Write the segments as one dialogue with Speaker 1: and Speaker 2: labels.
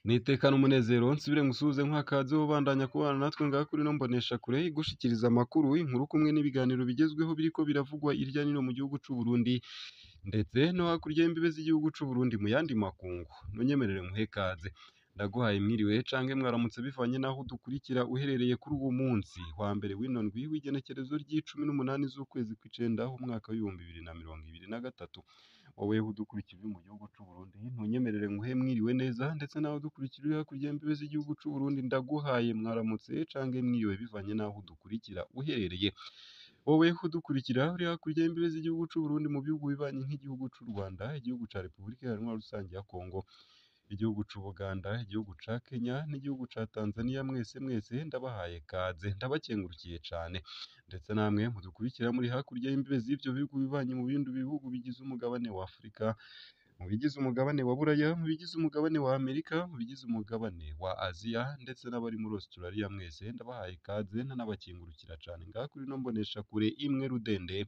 Speaker 1: Nitekana umunezero nsubire ngusuhuze nk'akaze ubandanya kubana natwe ngaha kuri ino mboneshakure igushikiriza amakuru, inkuru kumwe n'ibiganiro bigezweho biriko biravugwa irya nino mu gihugu c'u Burundi ndetse no hakurya y'imbibe z'igihugu c'u Burundi mu yandi makungu. Ntunyemerere nkuhe kaze, ndaguhaye mwiriwe canke mwaramutse bivanye n'aho udukurikira uherereye kuri uwu munsi wa mbere w'ino ndwi w'igenekerezo ry'icumi n'umunani z'ukwezi kw'icenda umwaka w'2023. Wowe udukurikira uri mu gihugu c'u Burundi ntunyemerere nkuhe mwiriwe neza, ndetse nawe udukurikira uri hakurya y'imbibe z'igihugu c'u Burundi ndaguhaye mwaramutse canke mwiriwe bivanye n'aho udukurikira uherereye. Wowe udukurikira uri hakurya y'imbibe z'igihugu c'u Burundi mu bihugu bibanyi nk'igihugu c'u Rwanda, igihugu ca Repubulika Iharanira Rusangi ya Kongo, igihugu c'Ubuganda, igihugu ca Kenya n'igihugu ca Tanzania, mwese mwese ndabahaye kaze, ndabakengurukiye cane. Ndetse namwe mudukurikira muri hakurya y'imbibe z'ivyo bihugu bibanyi mu bindi bihugu bigize umugabane wa Afurika, mu bigize umugabane wa Buraya, mu bigize umugabane wa Amerika, mu bigize umugabane wa Aziya ndetse n'abari muri Australia, mwese ndabahaye ikaze ntanabakengurukira cane ngaha kuri ino mboneshakure imwe rudende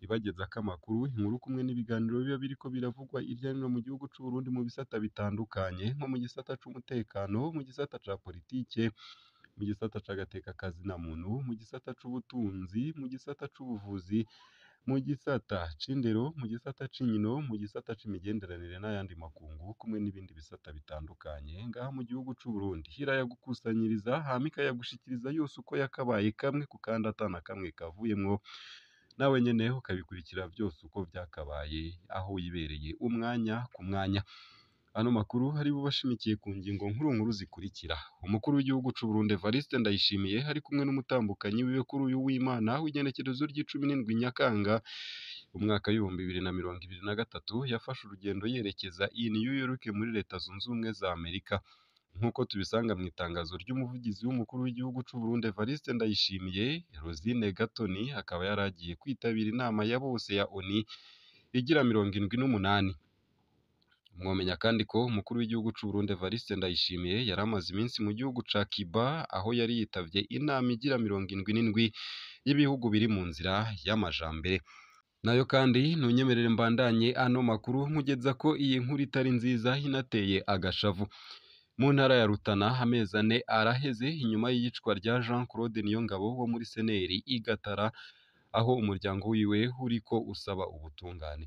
Speaker 1: ibagezako amakuru, inkuru kumwe n'ibiganiro biba biriko biravugwa irya nino mu gihugu c'u Burundi mu bisata bitandukanye, nko mu gisata c'umutekano, mu gisata ca politike, mu gisata c'agateka kazina muntu, mu gisata c'ubutunzi, mu gisata c'ubuvuzi, mu gisata c'indero, mu gisata c'inkino, mu gisata c'imigenderanire n'ayandi makungu kumwe n'ibindi bisata bitandukanye ngaha mu gihugu c'u Burundi. Irayagukusanyiriza hama ikayagushikiriza yose uko yakabaye kamwe ku kandi ata na kamwe kavuyemwo, nawe nyene ukabikurikira vyose uko vyakabaye aho wibereye umwanya ku mwanya. Ano makuru ari bube ashimikiye ku ngingo nkuru nkuru zikurikira: Umukuru w'igihugu c'u Burundi Evariste Ndayishimiye ari kumwe n'umutambukanyi wiwe kuri uyu w'Imana w'igenekerezo ry'icumi n'indwi Nyakanga umwaka w'2023 yafashe urugendo yerekeza i New York muri Leta Zunze Ubumwe za Amerika. Nk'uko tubisanga mu itangazo ry'umuvugizi w'umukuru w'igihugu c'u Burundi Evariste Ndayishimiye, Rosine Gatoni akaba yaragiye kwitabira inama ya bose ya ONU igira 78. Mwomenya kandi ko umukuru w'igihugu c'u Burundi Evariste Ndayishimiye yari amaze iminsi mu gihugu ca Cuba aho yari yitavye inama igira 77 y'ibihugu biri mu nzira y'amajambere. Nayo kandi ntunyemerere mbandanye ano makuru nkugeza ko iyi nkuru itari nziza inateye agashavu. Mu ntara ya Rutana amezi ane araheze inyuma y'iyicwa rya Jean Claude Niyongabo wo muri Seneri i Gatara, aho umuryango wiwe uriko usaba ubutungane.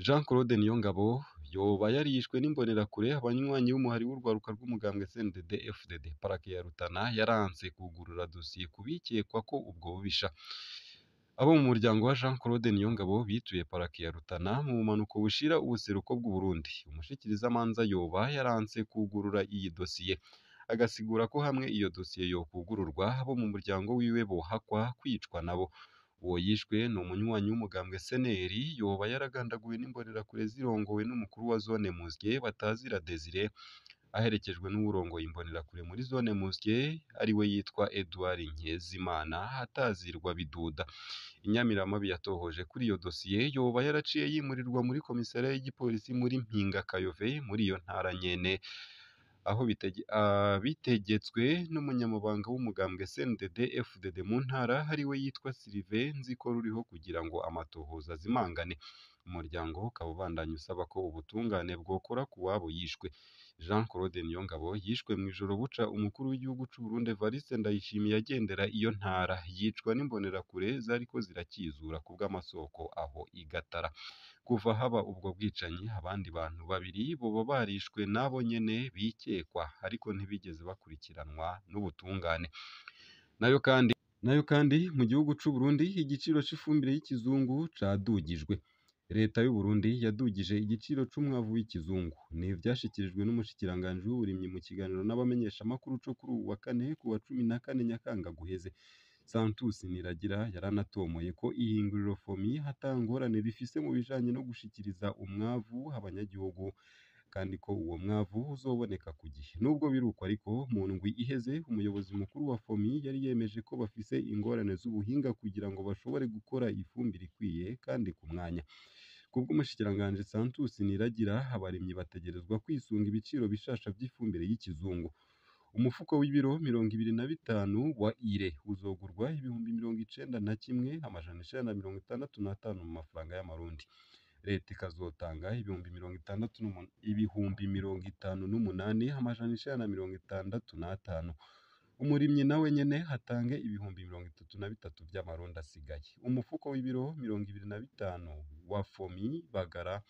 Speaker 1: Jean Claude Niyongabo yoba yarishwe n'imbonerakure abanywanyi b'umuhari w'urwaruka rw'umugambwe CNDD FDD. Parake ya Rutana yaranse kugurura dosiye ku bikekwa ko ubwo bubisha. Abo mu muryango wa Jean Claude Niyongabo bituye parake ya Rutana mu bumanuko bushira ubuseruko bw'u Burundi. Umushikirizamanza yoba yaranse kugurura iyi dosiye, agasigura ko hamwe iyo dosiye yokugururwa abo mu muryango wiwe bohakwa kwicwa nabo. Uwo yishwe ni umunywanyi w'umugambwe Seneri, yoba yaragandaguwe n'imbonerakure zirongowe n'umukuru wa zone Muzye Batazira Desire, aherekejwe n'uwurongoye imbonerakure muri zone Muzye ariwe yitwa Edouard Nkezimana atazirwa Biduda. Inyamiramabi yatohoje kuri iyo dosiye yoba yaraciye yimurirwa muri komisariya y'igipolisi muri Mpinga Kayove muri iyo ntara nyene, aho bitegetswe n'umunyamabanga w'umugambwe CNDD FDD mu ntara ariwe yitwa Sylvain Nzikoruriho kugira ngo amatohoza azimangane. Umuryango ukaba ubandanya usaba ko ubutungane bwokora ku wabo yishwe. Jean Claude Niyongabo yishwe mw'ijoro buca umukuru w'igihugu c'u Burundi Evariste Ndayishimiye agendera iyo ntara, yicwa n'imbonerakure zariko zirakizura kubw'amasoko aho i Gatara. Kuva haba ubwo bwicanyi abandi bantu babiri boba barishwe nabo nyene bikekwa ariko ntibigeze bakurikiranwa n'ubutungane. Nayo kandi mu gihugu c'u Burundi igiciro c'ifumbire y'ikizungu cadugijwe. Leta y'u Burundi yadugije igiciro c'umwavu w'ikizungu. Ni ivyashikirijwe n'umushikiranganji w'uburimyi mu kiganiro n'abamenyeshamakuru co kuri uwu wa kane ku wa 14 Nyakanga guheze. Santus Niragira yaranatomoye ko ihinguriro FOMI ata ngorane rifise mu bijanye no gushikiriza umwavu abanyagihugu, kandi ko uwo mwavu uzoboneka ku gihe. Nubwo biruko ariko, mu ndwi iheze umuyobozi mukuru wa FOMI yari yemeje ko bafise ingorane z'ubuhinga kugira ngo bashobore gukora ifumbire ikwiye kandi ku mwanya. Kubw'umushikiranganji Santus Niragira, abarimyi bategerezwa kwisunga ibiciro bishasha vy'ifumbire y'ikizungu. Umufuko w'ibiro 25 wa ire uzogurwa 91,965 mu mafaranga y'amarundi. Leta ikazotanga 58,965. Umurimyi nawe nyene hatange 33,000 vy'amarundi asigaye. Umufuko w'ibiro 25 wa Fomi Bagara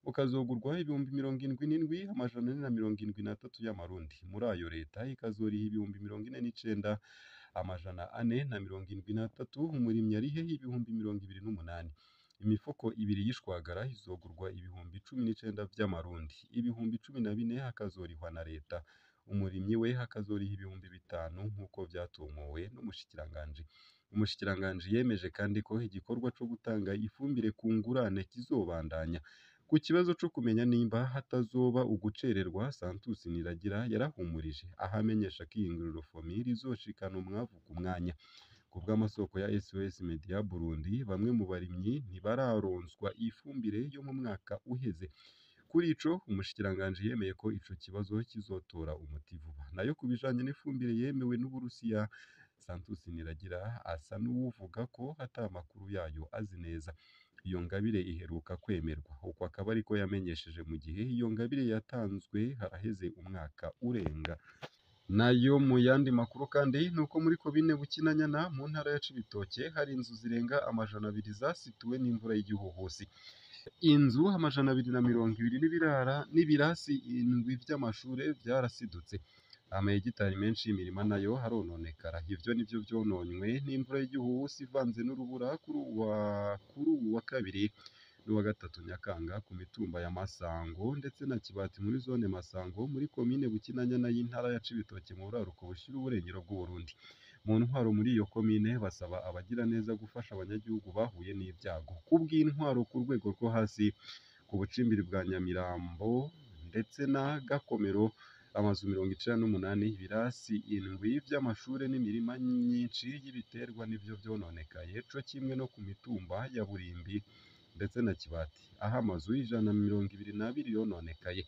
Speaker 1: ukazogurwa 77,473 y'amarundi. Muri ayo leta ikazoriha 49,473, umurimyi arihe 28,000. Imifuko ibiri y'ishwagara izogurwa 19,000 vy'amarundi, 14,000 hakazorihwa na leta, umurimyi we hakazoriha 5,000 nk'uko vyatomowe n'umushikiranganji. Umushikiranganji yemeje kandi ko igikorwa co gutanga ifumbire ku ngurane kizobandanya. Ku kibazo co kumenya nimba hatazoba ugucererwa, Santos Niragira yarahumurije aho amenyesha ko ihinguriro Fomi rizoshikana umwavu ku mwanya. Ku bw'amasoko ya SOS Media Burundi, bamwe mu barimyi ntibararonswa ifumbire yo mu mwaka uheze. Kuri ico, umushikiranganji yemeye ko ico kibazo kizotora umuti vuba. Nayo ku bijanye n'ifumbire yemewe n'Uburusiya, Santos Niragira asa n'uwuvuga ko ata makuru yayo azi neza. Iyo ngabire iheruka kwemerwa, uko akaba ariko yamenyesheje mu gihe iyo ngabire yatanzwe haraheze umwaka urenga. Nayo mu yandi makuru kandi nuko muri komine Bukinanyana mu ntara ya Cibitoke hari inzu zirenga 200 zasituwe n'imvura y'igihuhusi. Inzu 220 n'ibirara n'ibirasi 7 vy'amashure vyarasidutse. Amahegitari menshi y'imirima nayo harononekara. Ivyo nivyo vyononywe n'imvura y'igihuhusi ivanze n'urubura kuri uwu wa kabiri n'uwa gatatu Nyakanga ku mitumba ya Masango ndetse na Kibati muri zone Masango muri komine Bukinanyana y'intara ya Cibitoke mu buraruko bushira uburengero bw'Uburundi. Mu ntwaro muri iyo komine basaba abagiraneza gufasha abanyagihugu bahuye n'ivyago. Kubw'intwaro ku rwego rwo hasi ku bucimbiri bwa Nyamirambo ndetse na Gakomero, amazu 98, ibirasi 7 vy'amashure n'imirima myinshi y'ibiterwa nivyo vyononekaye, co kimwe no ku mitumba ya Burimbi ndetse na Kibati, aho amazu 122 yononekaye.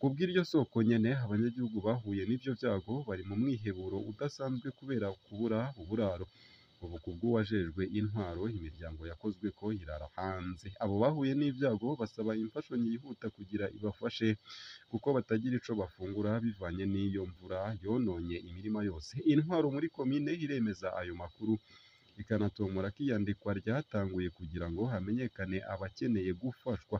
Speaker 1: Kubw'iryo soko nyene, abanyagihugu bahuye n'ivyo vyago bari mu mwiheburo udasanzwe kubera kubura uburaro. Ubu kubw'uwajejwe intwaro, imiryango yakozweko irara hanze. Abo bahuye n'ivyago basaba imfashanyo yihuta kugira ibafashe kuko batagira ico bafungura bivanye n'iyo mvura yononye imirima yose. Intwaro muri komine iremeza ayo makuru, ikanatomora ko iyandikwa ryatanguye kugira ngo hamenyekane abakeneye gufashwa.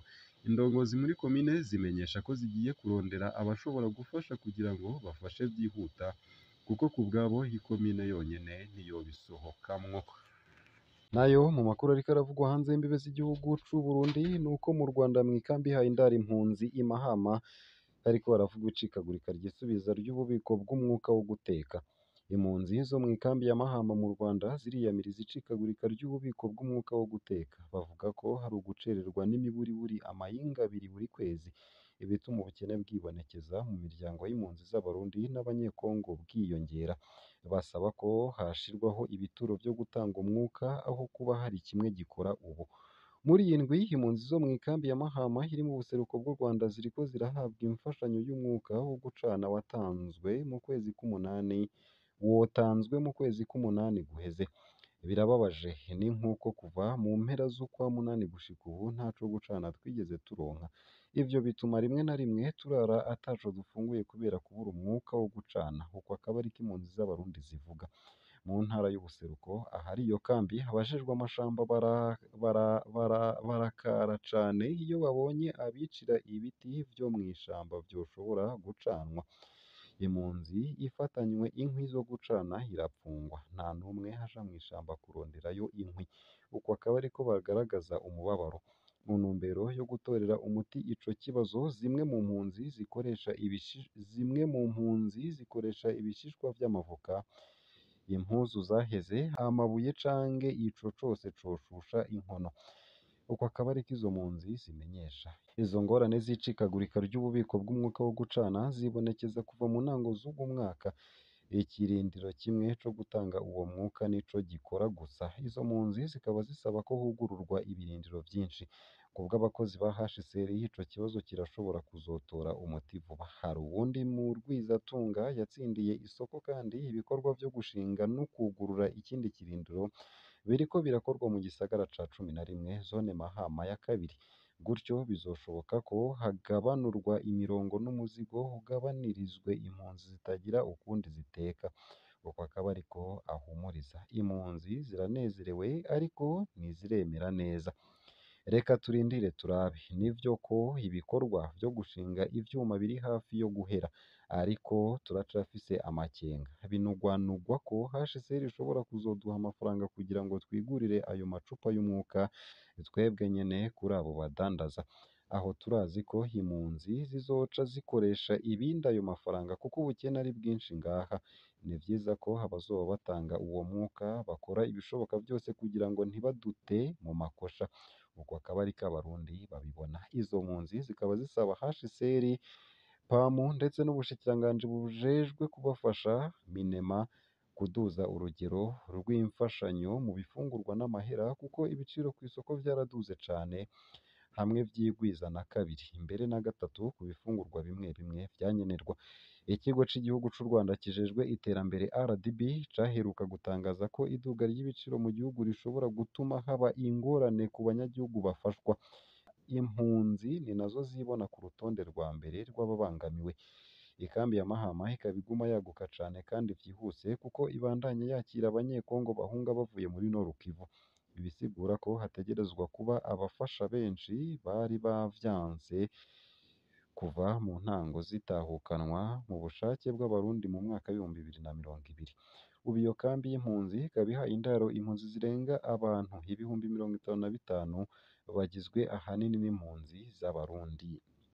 Speaker 1: Indongozi muri komine zimenyesha ko zigiye kurondera abashobora gufasha kugira ngo bafashe vyihuta, kuko kubwabo ikomine yonyene ntiyobisohokamwo. Nayo mu makuru ariko aravugwa hanze y'imbibe z'igihugu c'u Burundi nuko mu Rwanda mw'ikambi haye indaro impunzi i Mahama hariko haravugwa icikagurika ryisubiza ry'ububiko bw'umwuka wo guteka. Impunzi zo mw'ikambi ya Mahama mu Rwanda ziriyamiriza icikagurika ry'ububiko bw'umwuka wo guteka. Bavuga ko hari ugucererwa n'imiburiburi amayinga abiri buri kwezi, ibituma ubukene bwibonekeza mu miryango y'impunzi z'Abarundi n'Abanyekongo bwiyongera. Basaba ko hashirwaho ibituro vyo gutanga umwuka aho kuba hari kimwe gikora ubu. Muri iyi ndwi, impunzi zo mw'ikambi ya Mahama iri mu buseruko bw'u Rwanda ziriko zirahabwa imfashanyo y'umwuka wo gucana watanzwe mu kwezi k'umunani wotanzwe mu kwezi k'umunani guheze. Birababaje ni nkuko kuva mu mpera z'ukwa munani gushika ubu ntaco gucana twigeze turonka. Ivyo bituma rimwe na rimwe turara ataco dufunguye kubera kubura umwuka wo gucana. Uko akaba ariko impunzi z'Abarundi zivuga. Mu ntara y'ubuseruko ahari iyo kambi, abajejwe amashamba barakara cane iyo babonye abicira ibiti vyo mw'ishamba vyoshobora gucanwa. Impunzi ifatanywe inkwi zo gucana irapfungwa, nta n'umwe aja mw'ishamba kuronderayo inkwi. Uko akaba ariko bagaragaza umubabaro. Mu ntumbero yo gutorera umuti ico kibazo, zimwe mu mpunzi zikoresha ibishishwa vy'amavoka, impuzu zaheze, amabuye canke ico cose coshusha inkono. Uko akaba ariko izo mpunzi zimenyesha. Izo ngorane z'icikagurika ry'ububiko bw'umwuka wo gucana zibonekeza kuva mu ntango z'uwu mwaka. Ikirindiro kimwe co gutanga uwo mwuka nico gikora gusa. Izo mpunzi zikaba zisaba ko hugururwa ibirindiro vyinshi. Kubw'abakozi ba HCR, ico kibazo kirashobora kuzotora umuti vuba. Hari uwundi murwizatunga yatsindiye isoko kandi ibikorwa vyo gushinga no kwugurura ikindi kirindiro biriko birakorwa mu gisagara ca 11 zone Mahama ya kabiri. Gutyo bizoshoboka ko hagabanurwa imirongo n'umuzigo ugabanirizwe impunzi zitagira ukundi ziteka. Uko akaba ariko ahumuriza. Impunzi ziranezerewe ariko ntiziremera neza. Reka turindire turabe. Nivyo ko ibikorwa vyo gushinga ivyuma biri hafi yo guhera, ariko turacafise amakenga. Binugwanugwa ko HCR ishobora kuzoduha amafaranga kugira ngo twigurire ayo macupa y'umwuka twebwe nyene kuri abo badandaza. Aho turazi ko impunzi zizoca zikoresha ibindi ayo mafaranga kuko ubukene ari bwinshi ngaha. Ni vyiza ko abazoba batanga uwo mwuka bakora ibishoboka vyose kugira ngo ntibadute mu makosha. Uko akaba ariko Abarundi babibona. Izo mpunzi zikaba zisaba HCR, PAM ndetse n'ubushikiranganji bujejwe kubafasha MINEMA kuduza urugero rw'imfashanyo mu bifungurwa n'amahera kuko ibiciro kw'isoko vyaraduze cane, hamwe vyigwiza na kabiri mbere na gatatu ku bifungurwa bimwe bimwe vyankenerwa. Ikigo c'igihugu c'u Rwanda kijejwe iterambere RDB caheruka gutangaza ko iduga ry'ibiciro mu gihugu rishobora gutuma haba ingorane ku banyagihugu bafashwa. Impunzi ni nazo zibona ku rutonde rwa mbere rw'ababangamiwe. Ikambi ya Mahama ikaba iguma yaguka cane kandi vyihuse kuko ibandanya yakira abanyekongo bahunga bavuye muri Nord Kivu. Ibisigura ko hategerezwa kuba abafasha benshi bari bavyanse kuva mu ntango zitahukanwa mu bushake bw'Abarundi mu mwaka w'2020. Ubu iyo kambi y'impunzi ikaba ihaye indaro impunzi zirenga abantu 55,000 bagizwe ahanini n'impunzi z'Abarundi.